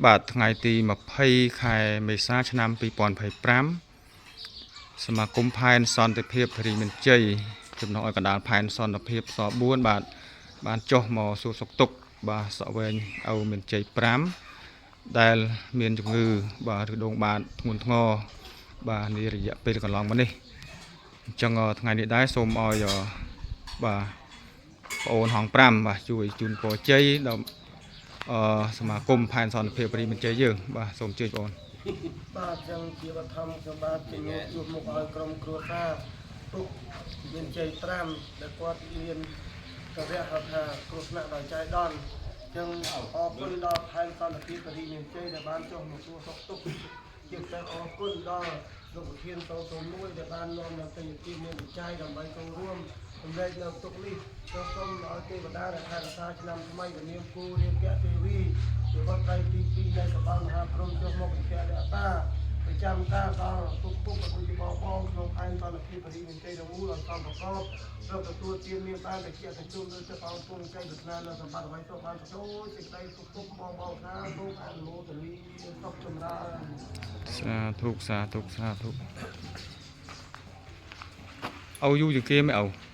បាទថ្ងៃទី20ខែមេសាឆ្នាំ2025សមាគមផែនសន្តិភាពភរីមានជ័យចំណុចឲ្យកណ្ដាលផែនសន្តិភាពស4បាទបានចុះមកសួរសុខទុក្ខបាទសក់វែងឪមានជ័យ5ដែលមានជំងឺបាទឬដងបាទធ្ងន់ធ្ងរបាទនារយៈពេលកន្លងមកនេះអញ្ចឹងថ្ងៃនេះដែរសូមឲ្យបាទប្អូនហង5បាទជួយជូនពរជ័យដល់ អឺសមាគមផែនសន្តិភាពរីមានជ័យយើងបាទសូមអញ្ជើញបង បាទចឹងជាបឋមខ្ញុំបាទជំនួសជួបមុខឲ្យក្រុមគ្រួសារទុកមានជ័យ5ដែលគាត់មានករៈហៅថាគ្រោះថ្នាក់ដោយចៃដន្យចឹងអរគុណដល់ផែនសន្តិភាពរីមានជ័យដែលបានចុះមកសួរសុខទុក្ខជាពិសេសអរគុណដល់លោកប្រធានតូតមួយដែលបាននាំនៅទេយ្យភាពមានវិច័យដើម្បីចូលរួមសម្រេចនៅទុកនេះក៏សូមឲ្យទេវតាដែលថែរក្សាឆ្នាំថ្មីវិនាមគូរៀងកៈទេវីជាវត្តត្រីទី2នៃសបាលមហាព្រំចុះមកវិជ្ជារក្សាប្រចាំការដល់ទុកទុកក៏ដូចជាបងបងក្នុងផែនសន្តិភាពបរិមានជ័យរមូលឲ្យសមប្រកបរកទទួលទានមានបានតែជាសញ្ជុំដោយចិត្តអង្គពុំជ័យប្រាថ្នានៅសម្បត្តិអ្វីសូមបានចូលសេចក្តីសុខទុក្ខបងបងសាសូមអនុមោទនីសុខចម្រើន សាធុសាធុសាធុឪយូរជាងគេមិនឪ